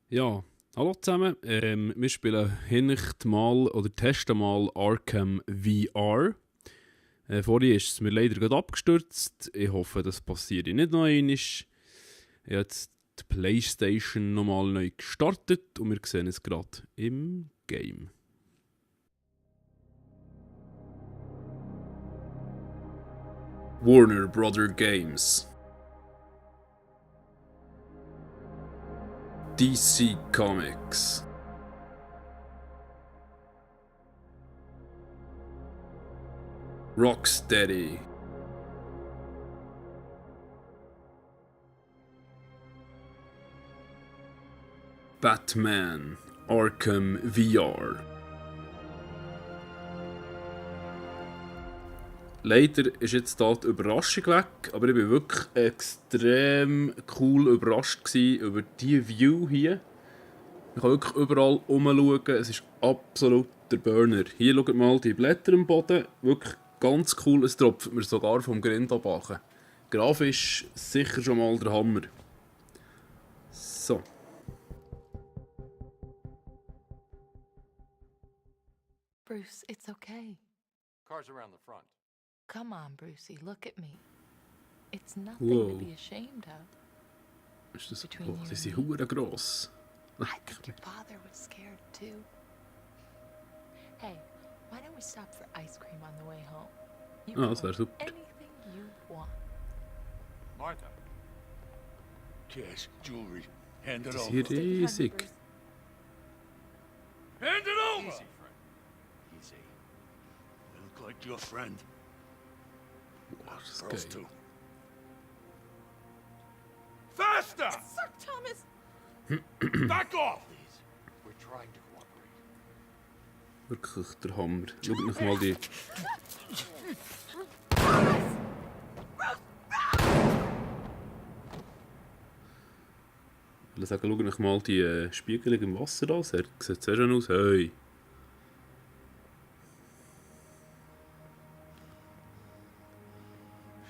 Ja, hallo zusammen. Wir spielen hinnicht mal oder testen mal Arkham VR. Vorhin ist es mir leider gerade abgestürzt. Ich hoffe, das passiert nicht noch einmal. Ich habe jetzt die Playstation nochmal neu gestartet und wir sehen es gerade im Game. Warner Brother Games. DC Comics. Rocksteady. Batman Arkham VR. Leider ist jetzt hier die Überraschung weg, aber ich war wirklich extrem cool überrascht über diese View hier. Ich kann wirklich überall umschauen, es ist absolut der Burner. Hier schaut mal die Blätter am Boden, wirklich ganz cool, es tropft mir sogar vom Grind abbachen. Grafisch sicher schon mal der Hammer. So. Bruce, it's okay. Cars around the front. Come on, Brucey, look at me. It's nothing Whoa. to be ashamed of. Ist das, Between oh, you sie and sind me. hure gross. I think your father was scared too. Hey, why don't we stop for ice cream on the way home? You Ah, can das wär order super. anything you want. Martha. Cash, jewelry. Hand it Das over. hier Take it, honey, riesig. Bruce. Hand it over! Easy, friend. Easy. They look like your friend. Boah, das ist Girls geil. too. Faster! Sir Thomas! Back off! Please. We're trying to cooperate. Wirklich der Hammer. Schaut euch mal die... Ich will sagen, schaut euch mal die Spiegelung im Wasser an. Sieht sehr schön aus. Hey.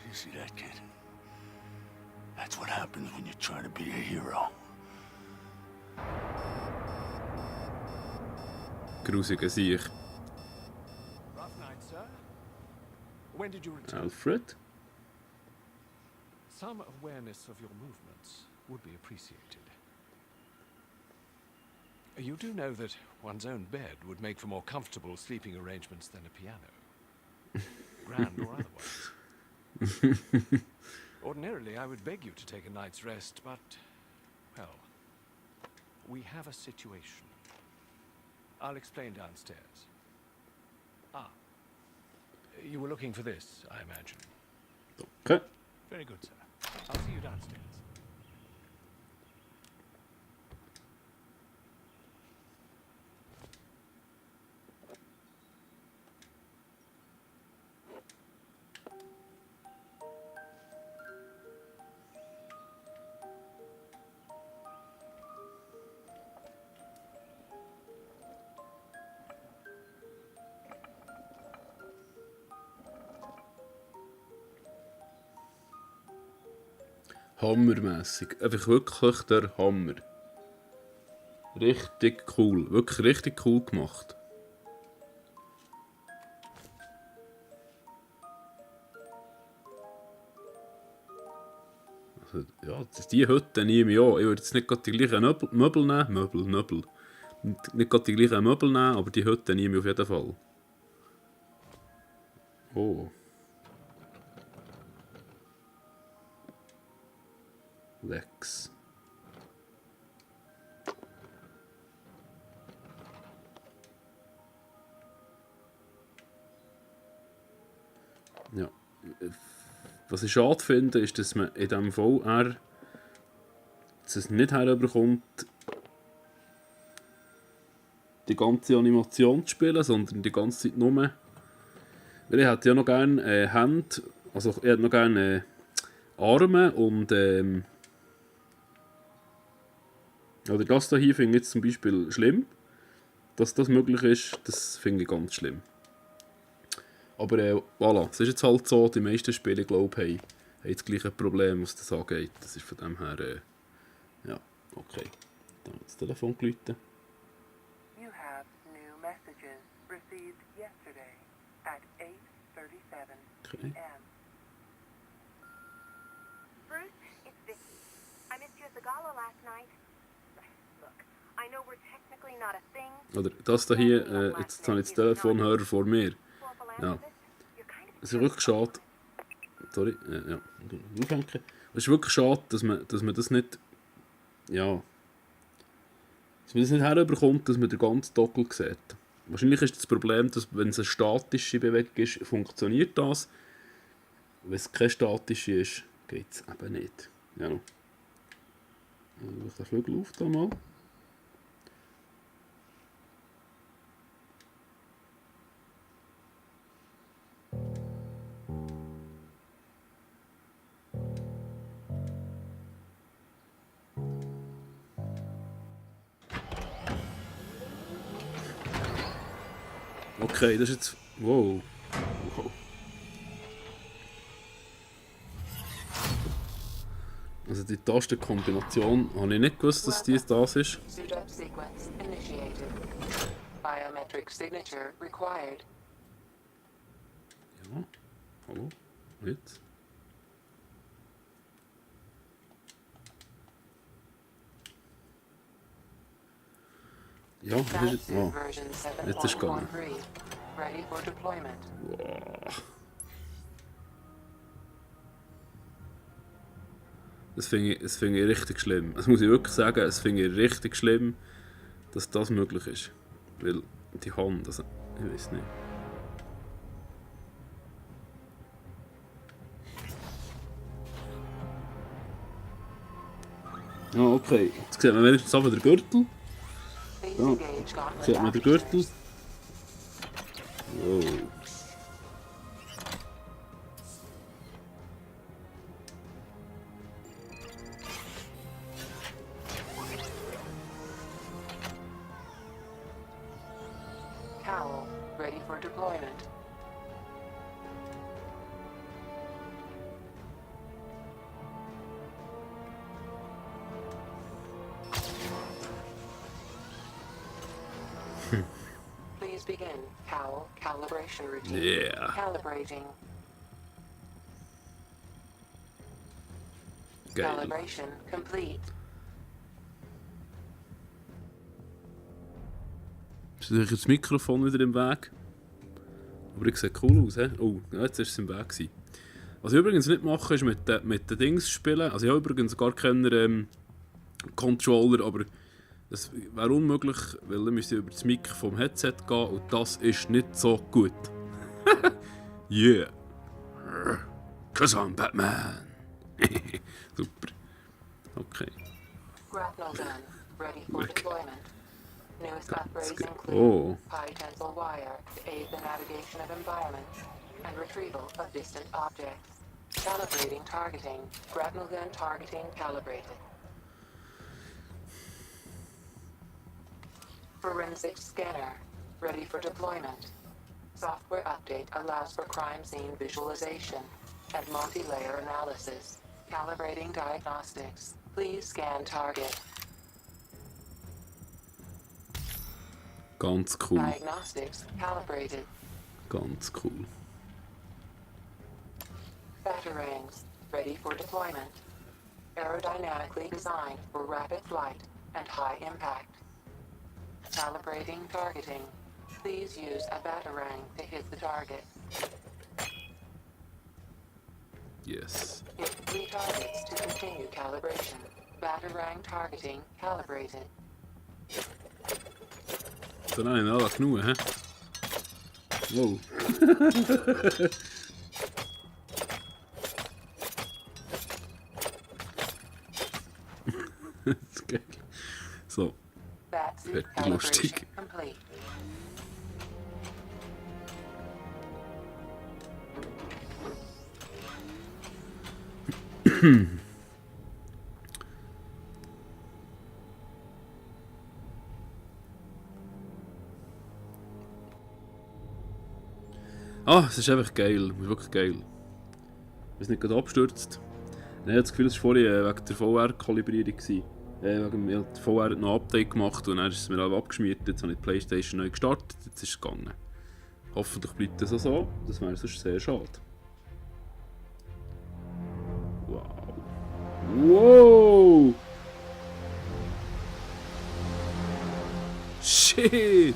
You see that, kid? That's what happens when you're trying to be a hero. Grusige Sieg. Rough night, sir. When did you return? Alfred? Some awareness of your movements would be appreciated. You do know that one's own bed would make for more comfortable sleeping arrangements than a piano. Grand or otherwise. Ordinarily, I would beg you to take a night's rest, but, well, we have a situation. I'll explain downstairs. Ah. You were looking for this, I imagine. Okay. Very good, sir. I'll see you downstairs. Hammermässig. Einfach wirklich der Hammer. Richtig cool. Wirklich richtig cool gemacht. Also, ja, die Hütte nehme ich an. Ich würde jetzt nicht gerade die gleichen Möbel nehmen. Möbel. Nicht gerade die gleichen Möbel nehmen, aber die Hütte nehme ich auf jeden Fall. Oh. Lex. Ja. Was ich schade finde, ist, dass man in diesem VR es nicht herbekommt, die ganze Animation zu spielen, sondern die ganze Zeit nur. Weil ich hätte ja noch gerne Hände, also ich hätte noch gerne Arme und oder das hier finde ich jetzt zum Beispiel schlimm. Dass das möglich ist, das finde ich ganz schlimm. Aber voilà, es ist jetzt halt so, die meisten Spiele, glaube ich, haben das gleiche Problem, was das angeht. Das ist von dem her, ja, okay. das Telefon geläutet. You have new messages received yesterday at 8:37 Okay. p.m. Bruce, it's Vicky. I missed you at the gala last night. Look, I know we're technically not a thing. Oder das da hier, jetzt habe ich das Telefonhörer vor mir. For a Ja. philanthropist, you're kind of Es ist wirklich schade. Sorry, ja, aufhängen. Es ist wirklich schade, dass man das nicht. Ja. Dass man das nicht herüberkommt, dass man den ganzen Doppel sieht. Wahrscheinlich ist das Problem, dass wenn es eine statische Bewegung ist, funktioniert das. Wenn es keine statische ist, geht es eben nicht. Ja. Also, den Flügel auf da mal. Okay, das ist jetzt... Wow. Wow. Also die Tastenkombination habe ich nicht gewusst, dass das ist. Suit-up sequence initiated. Biometric signature required. Ja. Hallo? Jetzt? Ja, das ist jetzt... Oh. Version Jetzt ist gegangen. 7.13. Ready for deployment. Wow. Das finde ich richtig schlimm. Das muss ich wirklich sagen, das finde ich richtig schlimm, dass das möglich ist. Weil die Hand, also, ich weiß nicht. Ja, okay. Jetzt sieht man wenigstens einfach den Gürtel. Please Ja. engage gauntlet Sieht man den Gürtel. activated. Wow. Cowl, ready for deployment. Please begin cowl calibration routine. Yeah. Calibrating. Geil. Calibration complete. Ist natürlich das Mikrofon wieder im Weg. Aber ich sieht cool aus, he? Oh, ja, jetzt war es im Weg gewesen. Was ich übrigens nicht mache, ist mit den Dings spielen. Also ich habe übrigens gar keinen Controller, aber das wäre unmöglich, weil dann müsste ich über das Mic vom Headset gehen und das ist nicht so gut. Yeah. Cause I'm Batman. Super. Okay. Grapnel gun, ready for Look. deployment. Newest upgrades good. include Oh. high tensile wire to aid the navigation of environment and retrieval of distant objects. Calibrating targeting. Grapnel gun targeting calibrated. Forensic scanner, ready for deployment. Software update allows for crime scene visualization and multi-layer analysis. Calibrating diagnostics. Please scan target. Ganz cool. Diagnostics calibrated. Ganz cool. Batarangs, ready for deployment. Aerodynamically designed for rapid flight and high impact. Calibrating targeting. Please use a Batarang to hit the target. Yes. Hit 3 targets to continue calibration. Batarang targeting calibrated. Dann habe ich noch genug, hä? Wow. Das ist geil. So, Batsuit Wird calibration lustig. complete. es ist einfach geil. Es ist wirklich geil. Wenn es nicht gerade abstürzt. Nein, ich habe das Gefühl, es war vorhin wegen der VR-Kalibrierung. Wir haben vorher noch ein Update gemacht und dann ist es mir auch abgeschmiert. Jetzt habe ich die Playstation neu gestartet, jetzt ist es gegangen. Hoffentlich bleibt das auch so, das wäre sonst sehr schade. Wow. Wow! Shit!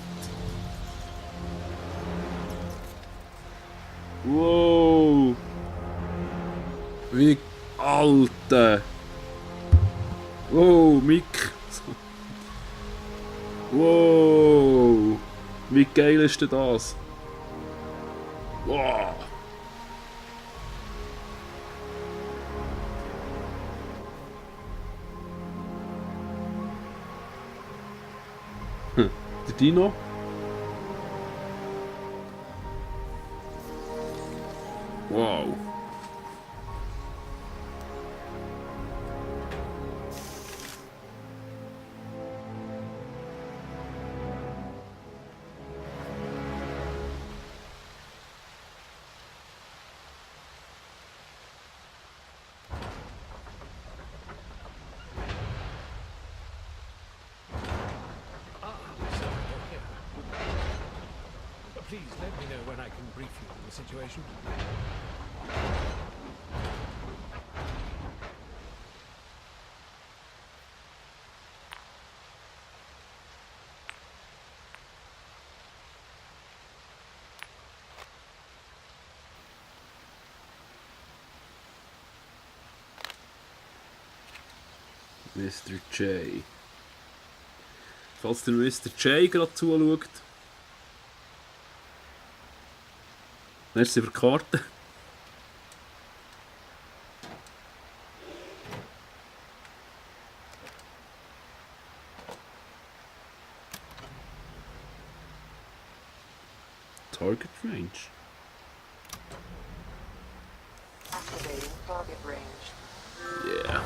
Wow! Wie Alter! Wow, Mick! Wow! Wie geil ist denn das? Wow! Der Dino? Wow! Please let me know when I can brief you on the situation. Mr. J. Falls der Mr. J gerade zuschaut. Merci für die Karte. Target range. Activating target range. Yeah.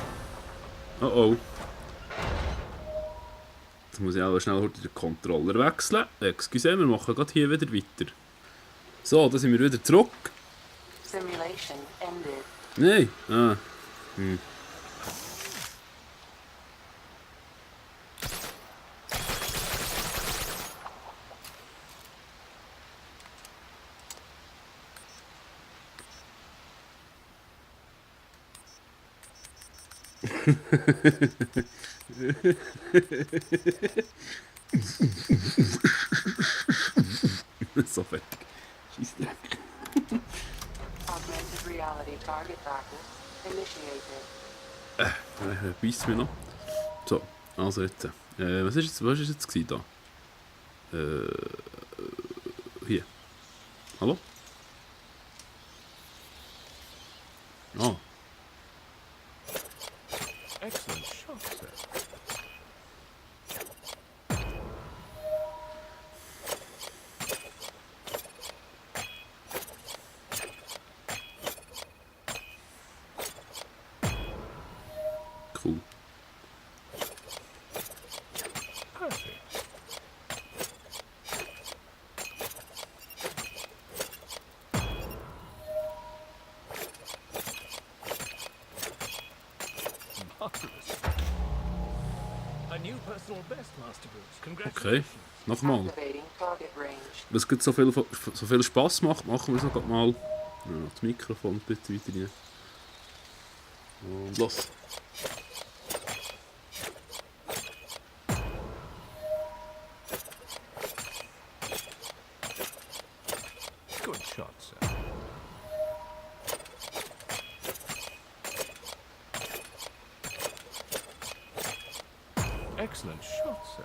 Oh oh. Jetzt muss ich auch schnell heute den Controller wechseln. Excuse, wir machen gerade hier wieder weiter. So, da sind wir wieder zurück. Simulation ended. Nein. Ah. Hm. So fertig. Scheissdreck. Augmented reality target practice initiated. Beißt mir noch. So, also jetzt. Was ist jetzt gewesen da? Hier. Hallo? Ah. Excellent shot, sir. Cool. Perfect. Marvelous. A new personal best, Master Bruce. Okay, Congratulations. nochmal. Activating target range. Was gibt so viel Spass macht, machen wir es noch grad mal. Ja, noch das Mikrofon ein bisschen weiter rein. Und los. Good shot, sir. Excellent shot, sir.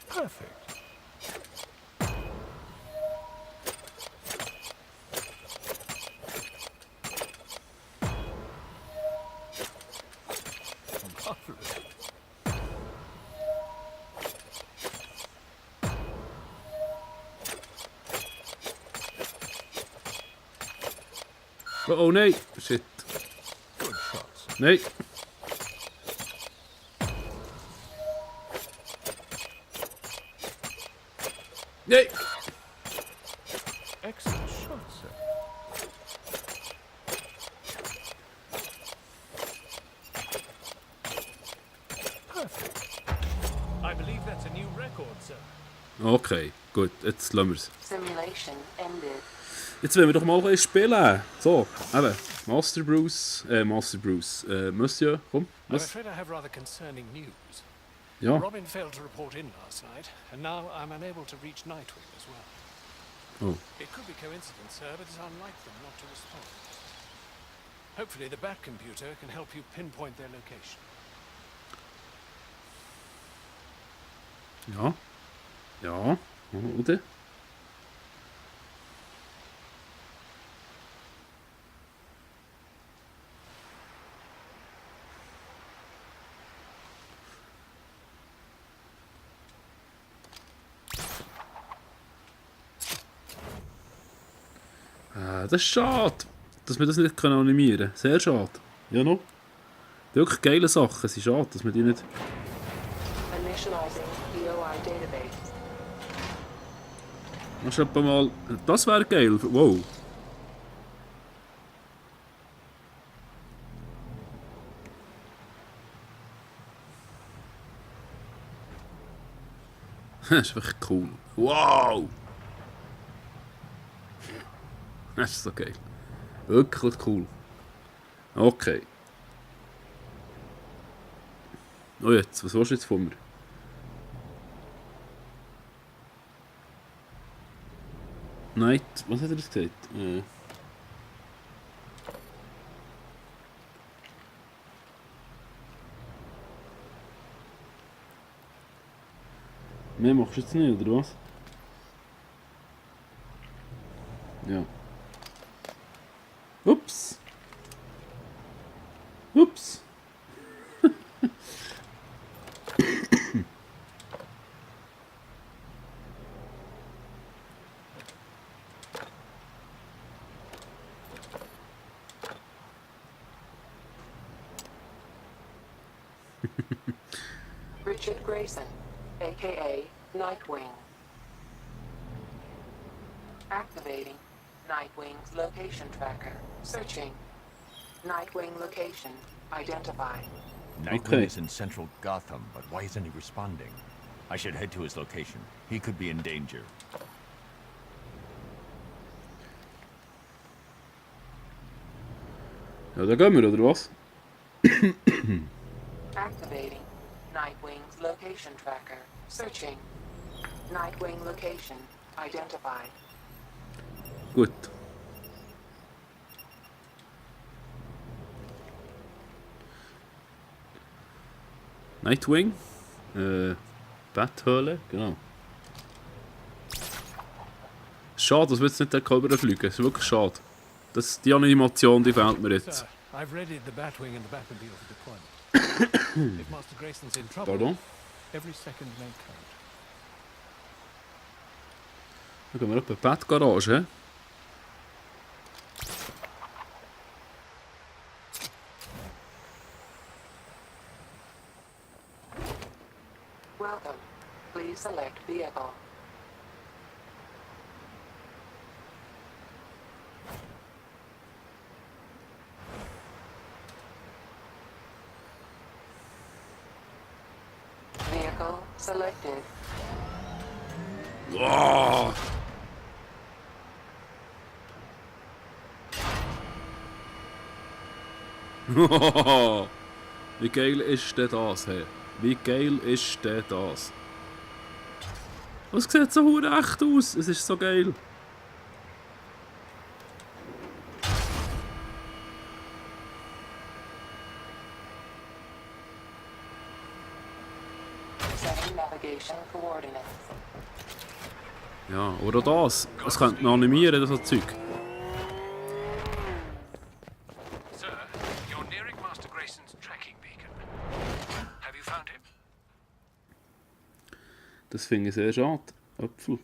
Perfect. Marvelous. Oh nein! Shit. Good shots. Nein! Nein! Excellent shot, sir. Okay, gut, jetzt lassen wir es. Simulation ended. Jetzt wollen wir doch mal ein bisschen spielen. So, eben. Master Bruce, Monsieur, komm, I'm was? afraid I have rather concerning news. Ja, Robin failed to report in last night, and now I'm unable to reach Nightwing as well. oh. It could be coincidence, sir, but it's unlike them not to respond. Hopefully the Bat computer can help you pinpoint their location. Ja. Ja, oder? Das ist schade, dass wir das nicht animieren können. Sehr schade. Ja, noch. Wirklich geile Sachen. Es ist schade, dass wir die nicht... Initializing EOI database. Machst du etwa mal... Das wäre geil. Wow. Das ist wirklich cool. Wow! Das ist so geil. Wirklich cool. Okay. Oh jetzt, was willst du jetzt von mir? Night, was hat er das gesagt? Mehr machst du jetzt nicht, oder was? Ja. Ups. Ups. Richard Grayson, aka Nightwing. Activating Nightwing's location tracker. Searching. Nightwing location identified. Nightwing Okay. is in central Gotham, but why isn't he responding? I should head to his location. He could be in danger. Ja, da gehen wir, oder was? Activating Nightwing's location tracker. Searching. Nightwing location identified. Gut. Nightwing. Bathöhle, genau. Schade, dass wir jetzt nicht rüberfliegen. Das ist wirklich schade. Die Animation, die fehlt mir jetzt. Sir, I've readied the Batwing and the Batmobile for deployment. If Master Grayson's in trouble, Pardon? every second may count. Dann gehen wir auf die Bettgarage. Hä? Welcome. Please select vehicle. Vehicle selected. Oh. Wie geil ist denn das, hey? Wie geil ist denn das? Es sieht so hure echt aus. Es ist so geil. Setting navigation coordinates. Ja, oder das. Es könnte man animieren, das so Zeug. Sir, you're nearing Master Grayson's tracking beacon. Have you found him? Das finde ich sehr schade. Apfel.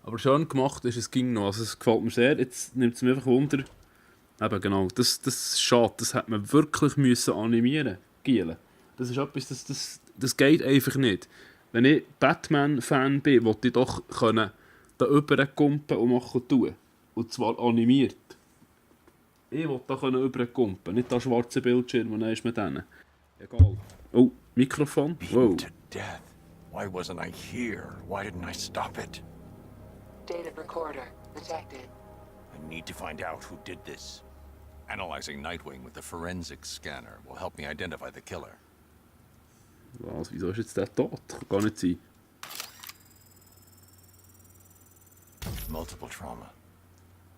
Aber schön gemacht ist es ging noch. Also es gefällt mir sehr. Jetzt nimmt es mir einfach Wunder. Eben genau, das ist schade. Das hätte man wirklich müssen animieren müssen. Das ist etwas, das geht einfach nicht. Wenn ich Batman-Fan bin, wollte ich doch können da überkumpen und machen tun. Und zwar animiert. Ich wollte da überkumpen, nicht da schwarze Bildschirm und dann ist mit denen. Egal. Oh, Mikrofon. Beaten Wow. to death. Why wasn't I here? Why didn't I stop it? Data recorder detected. I need to find out who did this. Analyzing Nightwing with the forensic scanner will help me identify the killer. Was? Wieso ist jetzt der tot? Kann gar nicht sein. Multiple trauma.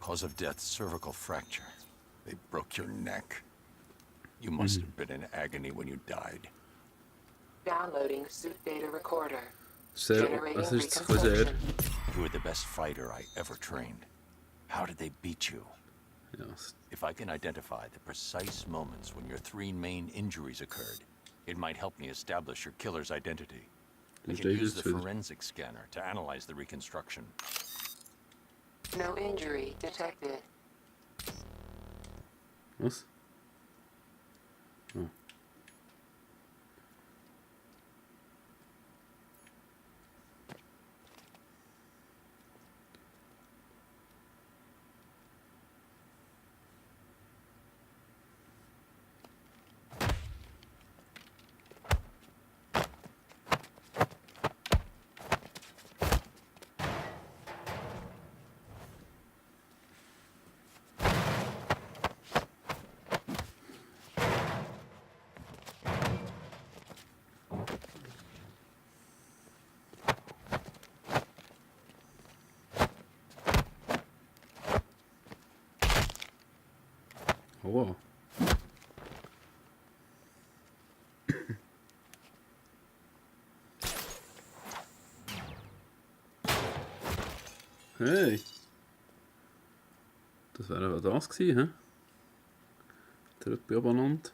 Cause of death, cervical fracture. They broke your neck. You must have been in agony when you died. Downloading suit data recorder. Sehr, Generating es ist sehr... reconstruction. You were the best fighter I ever trained. How did they beat you? Ja, If I can identify the precise moments when your 3 main injuries occurred, it might help me establish your killer's identity. I Dus can deze use is the verder. forensic scanner to analyze the reconstruction. No injury detected. Was? Oh. Oh wow. Hey! Das wäre aber das gewesen, hä? Tröppi abeinander.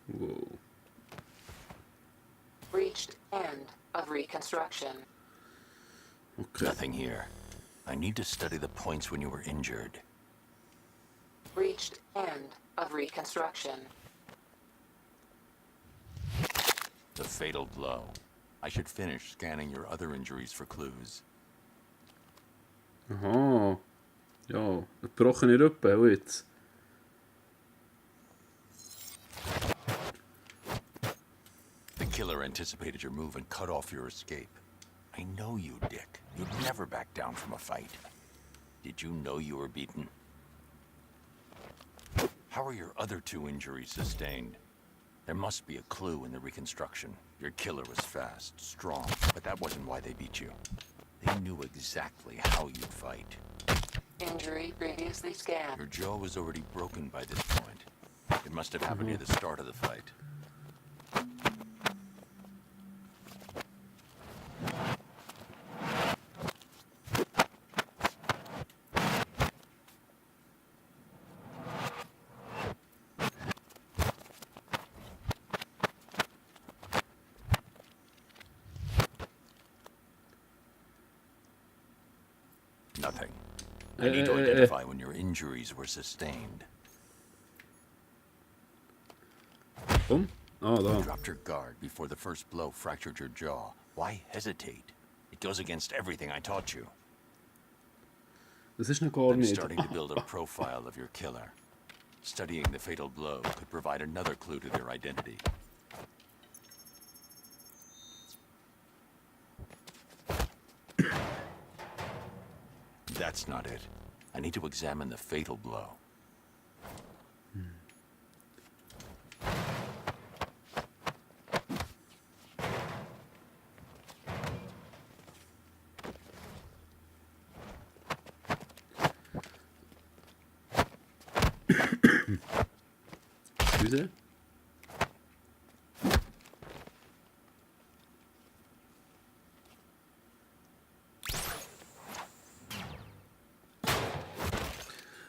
Wow. Reached end of reconstruction. Okay. Nothing here. I need to study the points when you were injured. Reached end of reconstruction. The fatal blow. I should finish scanning your other injuries for clues. Aha. Ja, gebrochene Rippen, und jetzt? The killer anticipated your move and cut off your escape. I know you, Dick. You'd never back down from a fight. Did you know you were beaten? How are your other 2 injuries sustained? There must be a clue in the reconstruction. Your killer was fast, strong, but that wasn't why they beat you. They knew exactly how you'd fight. Injury previously scanned. Your jaw was already broken by this point. It must have happened near the start of the fight. Nothing. I need to identify when your injuries were sustained. Komm. Ah, You da. dropped your guard before the first blow fractured your jaw. Why hesitate? It goes against everything I taught you. Das ist noch gar I'm nicht. starting to build a profile of your killer. Studying the fatal blow could provide another clue to their identity. That's not it. I need to examine the fatal blow. Excuse.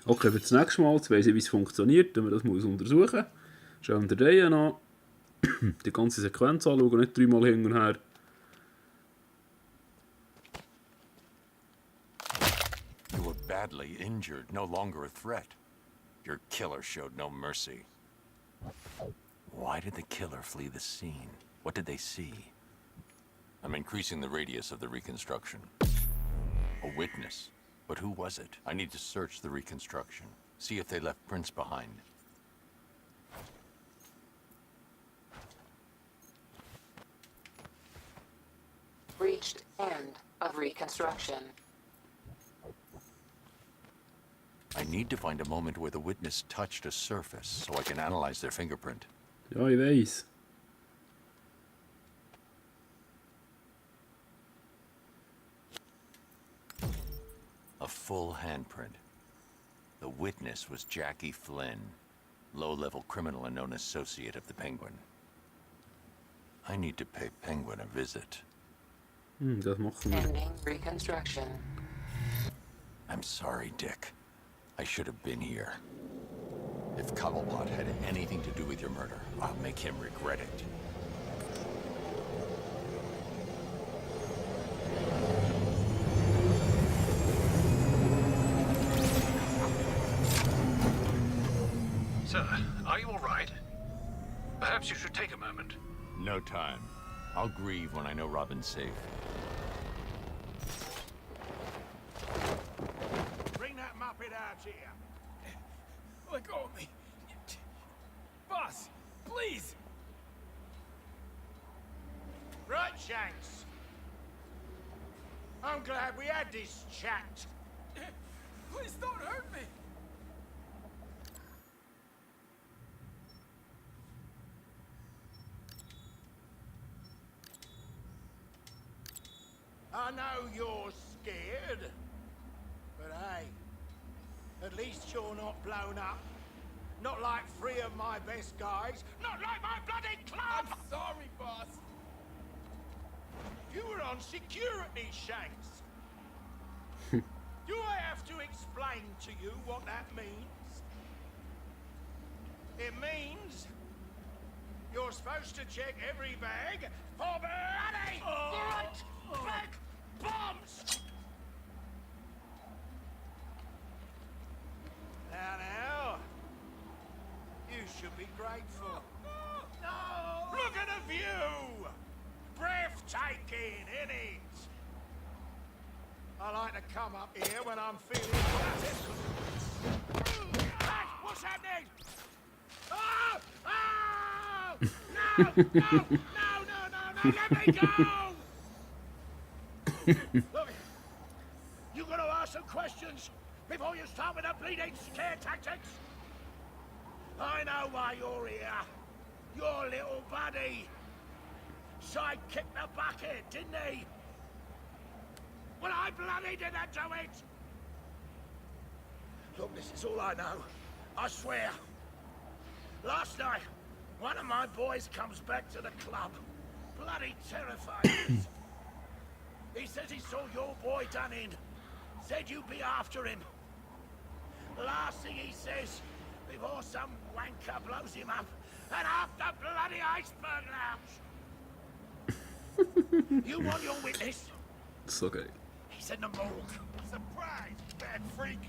Okay, für das nächste Mal, jetzt weiss ich, wie es funktioniert, wenn wir das muss untersuchen. Schauen wir der Reihe an. Die ganze Sequenz anschauen, nicht 3-mal hin und her. You were badly injured, no longer a threat. Your killer showed no mercy. Why did the killer flee the scene? What did they see? I'm increasing the radius of the reconstruction. A witness. But who was it? I need to search the reconstruction. See if they left prints behind. Reached end of reconstruction. I need to find a moment where the witness touched a surface so I can analyze their fingerprint. Ja, ich weiss. A full handprint. The witness was Jackie Flynn, low-level criminal and known associate of the Penguin. I need to pay Penguin a visit. Das machen wir. Ending reconstruction. I'm sorry, Dick. I should have been here. If Cobblepot had anything to do with your murder, I'll make him regret it. Sir, are you all right? Perhaps you should take a moment. No time. I'll grieve when I know Robin's safe. Bring that muppet out here. Let go of me. Boss, please. Right, Shanks. I'm glad we had this chat. Please don't hurt me. I know you're scared, but hey, at least you're not blown up. Not like 3 of my best guys. Not like my bloody club! I'm sorry, boss. You were on security, Shanks. Do I have to explain to you what that means? It means you're supposed to check every bag for bloody front back bombs! Now, you should be grateful. No! Look at the view! Breathtaking, innit? I like to come up here when I'm feeling flattered. Hey, what's happening? Oh! Oh! No! No! No! Let me go! Look, you gotta ask some questions before you start with the bleeding scare tactics. I know why you're here. Your little buddy. Sidekicked the bucket, didn't he? Well, I bloody didn't do it! Look, this is all I know. I swear. Last night, one of my boys comes back to the club. Bloody terrified. He says he saw your boy done in. Said you'd be after him. Last thing he says, before some wanker blows him up, and half the bloody iceberg lounge. You want your witness? It's okay. He's in the morgue. Surprise, bad freak.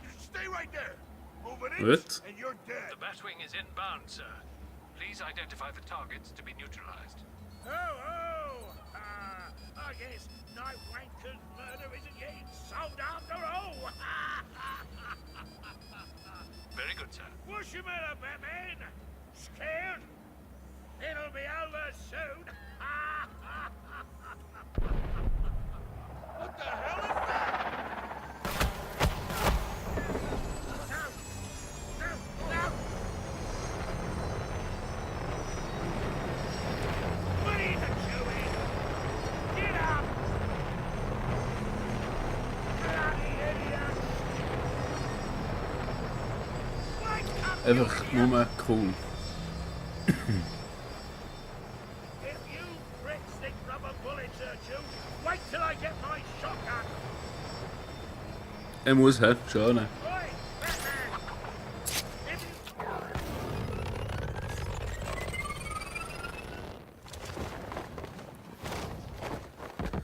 You stay right there. Move it in, What? and you're dead. The Batwing is inbound, sir. Please identify the targets to be neutralized. I guess Night Wanker's murder isn't getting solved after all. Very good, sir. What's your matter, Batman? Scared? It'll be over soon. What the hell is that? No! What are you doing? Get up! Bloody idiot! Wake up, Einfach nur cool. If you pricks think rubber bullets hurt you, wait till I get my shotgun. Muss, hä? Schon. Oi, Batman! If you...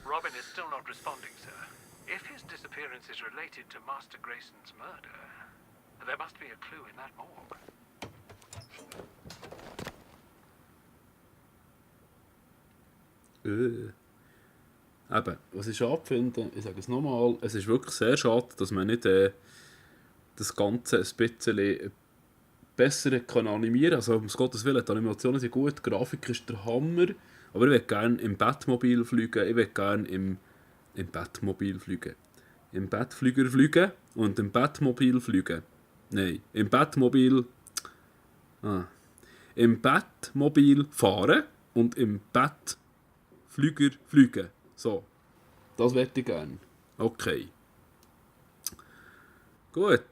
Robin is still not responding, sir. If his disappearance is related to Master Grayson's murder, there must be a clue in that morgue. Eben, was ich schade finde, ich sage es nochmal, es ist wirklich sehr schade, dass man nicht das Ganze ein bisschen besser kann animieren kann. Also, um Gottes Willen, die Animationen sind gut, die Grafik ist der Hammer, aber ich würde gerne im Batmobil fliegen, ich würde gerne im Batmobil fliegen. Im Batflüger fliegen und im Batmobil fliegen. Nein, im Batmobil... Im Batmobil fahren und im Batflüger fliegen. So, das möchte ich gerne. Okay. Gut.